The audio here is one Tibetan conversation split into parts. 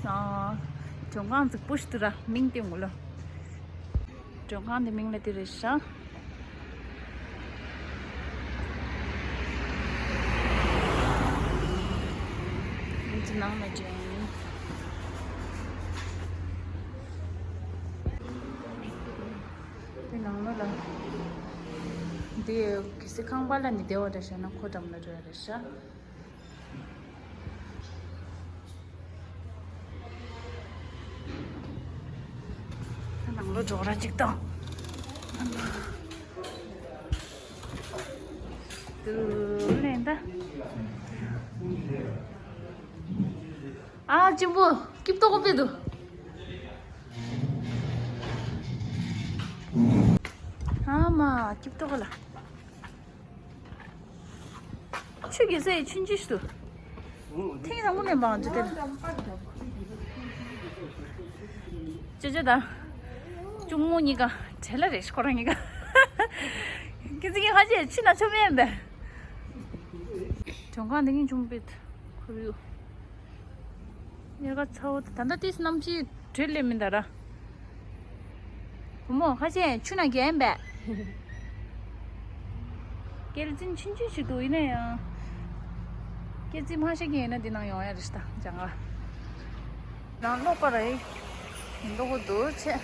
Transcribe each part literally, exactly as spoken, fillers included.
ཨ། མགྲོན་ཁང་རྫིག་པོ་ཞིག་འདུག་ར། མིང་དེ་ངོ་ལོ། མགྲོན་ཁང་དེ་མིང་ལ་དེ་རེད་ཤག་ཨིན་ཇི་ནང་ལ་འདྲེན། དེ་ནང་ལོགས་ལ། འདི་གལ་སྲིད་ཁང་པ་ལ་ནི་བདེ་བ་འདྲ་བྱས་ན་ཁོ་འགྲམ་ལ་འགྲོ་ཡ་རེད་ཤག་ད་ནང་ལོགས་འགྲོ་ར་ཅིག་དང་། དུ་ལེན་ད། ཨ་གཅུང་པོ་སྐྱིབས་ཏོག་པོ་དཔེ་འདུག་ཨ་མ་སྐྱིབས་ཏོག་ལ། ཆུ་གེ་སའི་ཆུན་ཆུ་ཞིག་ཏུ། ཐེངས་དང་པོ་ནས་འབངས་ཅི་ཏེ། ཅེ་ཅེ་དང་། གཅུང་མོ་གཉིས་ཀ་བྲེལ་ལ་རེད་ཤི་ཁོ་རང་གཉིས་ཀ་ཁྱེད་ཚོ་གཉིས་ཁ་ཆེ་ཕྱི་ན་ཆོ་མེད་པས། གྲོང་ཁང་འདི་གཉིས་ཆུང་པོ་ཁུར་ཡོད། དབྱར་ཁ་ཚ་བོ་ད་ལྟ་ཏིས་གནམ་གཤིས་བྲེལ་ལེ་མིན་ད་ར། བུ་མོ་ཁ་ཤས་ཆུ་ན་རྒྱན་པས། སྐྱེལ་འཛིན་ཆུན་ཆུན་ཞིག་འདུག་ཡིན་ན་ཡང་། སྐྱེལ་འཛིན་མ་ཤེས་ཀྱི་ཡིན་ན་འདི་ནང་ཡོང་ཡ་རེད་ཤི་ད་ལྗང་ང་། རང་ལོག་པ་རེད། མདོག་པོ་འདུག་ཆེ།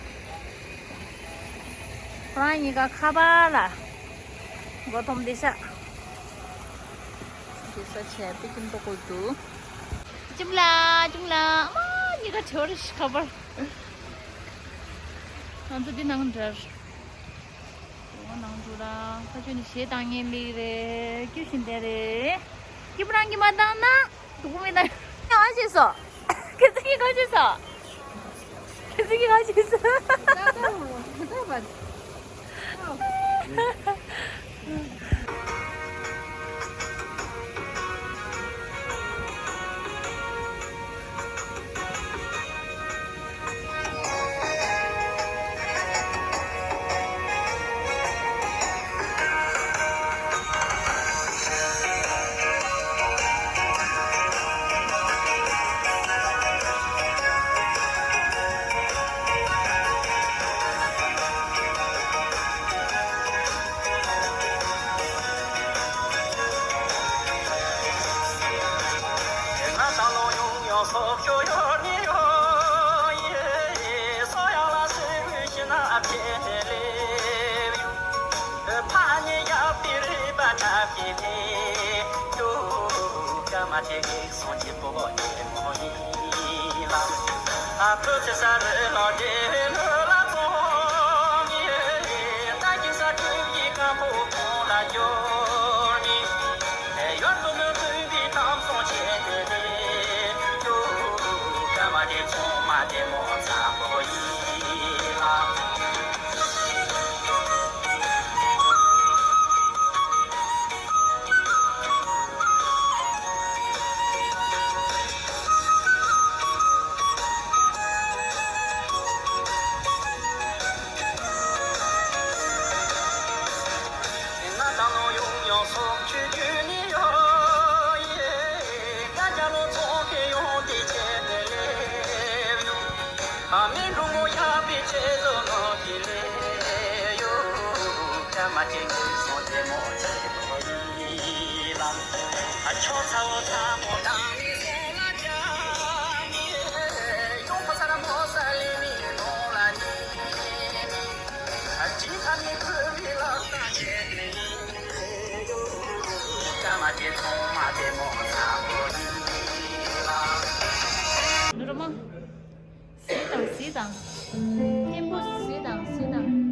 ཁོ་རང་གཉིས་ཀ་ཁ་པར་ལ། མགོ་འཐོམ་བསྡད་ཤག་འདི་ས་ཆ་པི་ཀིན་མདོག་པོ་འདུག་ཅིམ་ལ་ཅིམ་ལ་ཨ་མ་གཉིས་ཀ་བྲེལ་བ་རེད་ཤི་ཁ་པར། ང་ཚོ་འདི་ནང་འདྲ། འོ་ནང་འགྲོ་ར། ཁ་ཆུ་ནི་གཞས་བཏང་ངེས་ལི་རེད། སྐྱུ་བཞིན་དེ་རེད། སྐྱིད་པོ་རང་གིས་མ་བཏང་ན་སྡུག་པོ་མི་ན། ག་བྱས་སོ། ཁྱེད་ཚོ་གིས་ག་བྱས་སོ། ཁྱེད་ཚོ་གིས་ག་བྱས་སོ། གཟིགས་དང་གཟིགས་དང་། གཉན་པོ་གཟིགས་དང་གཟིགས་དང་།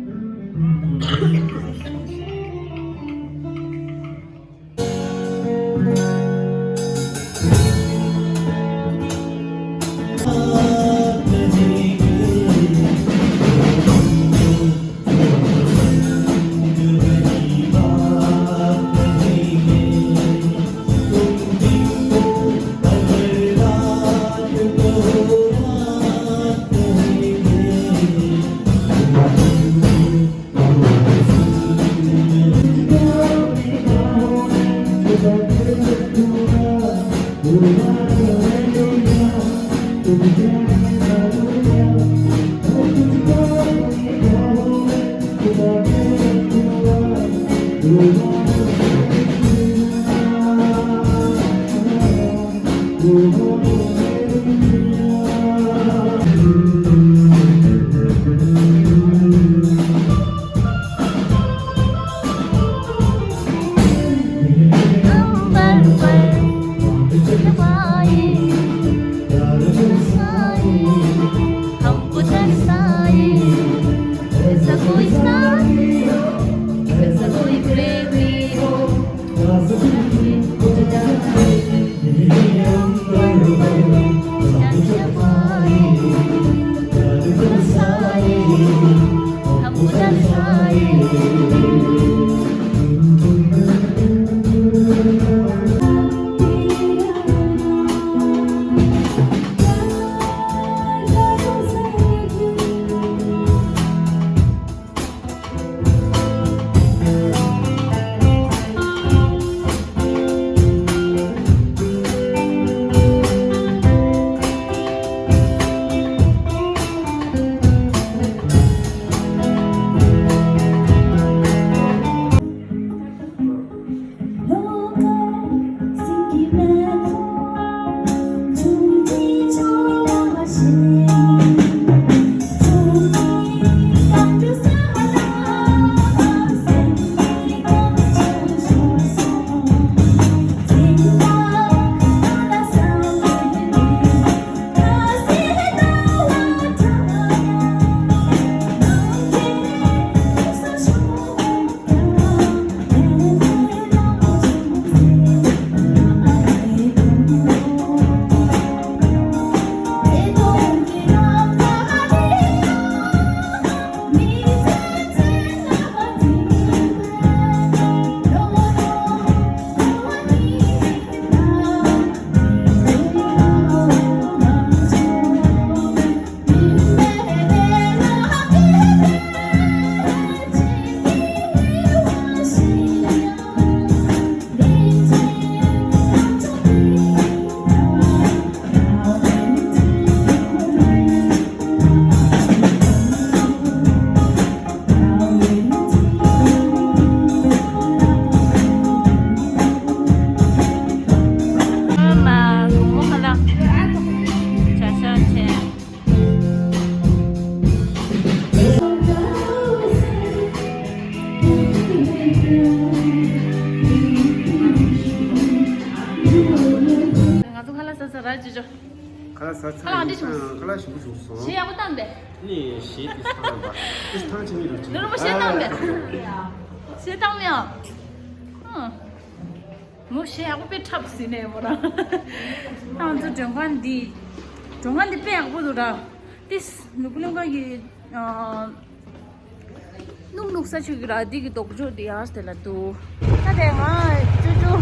ང་ཚོ་ཁ་ལག་ཟ་ས་ར་ཅི་ཅོ། ཁ་ལག་ཟ་ཚར། ཁ་ལག་འདི་བྱུང་། ཁ་ལག་ཞིམ་པོ་བྱུང་སོང་། གཞས་ཡག་པོ་བཏང་པས། ནི་གཞས་ཏིས་བཏང་པ། ཏིས་བཏང་ཆེ་མི་རུ་ཆེ། ནོར་མོ་གཞས་བཏང་པས། གཞས་བཏང་མེད་ཨ། ཧུང་། མོ་གཞས་ཡག་པོ་དཔེ་འཁྲབ་ཟིན་ནས་མོ་རང་། ད་ང་ཚོ་མགྲོན་ཁང་འདི། མགྲོན་ཁང་འདི་དཔེ་ཡག་པོ་འདུག་ར། ཏིས་ནུ་བུ་ལོན་ཁ་གི། ཨ། ནུབ་ནུབ་ས་ཆུ་གི་ར་འདི་གི་ལྡོག་ཕྱོགས་འདི་ཡང་དེ་ལ་འདུག་ད་དེ་ང་ཅོ་ཅོ་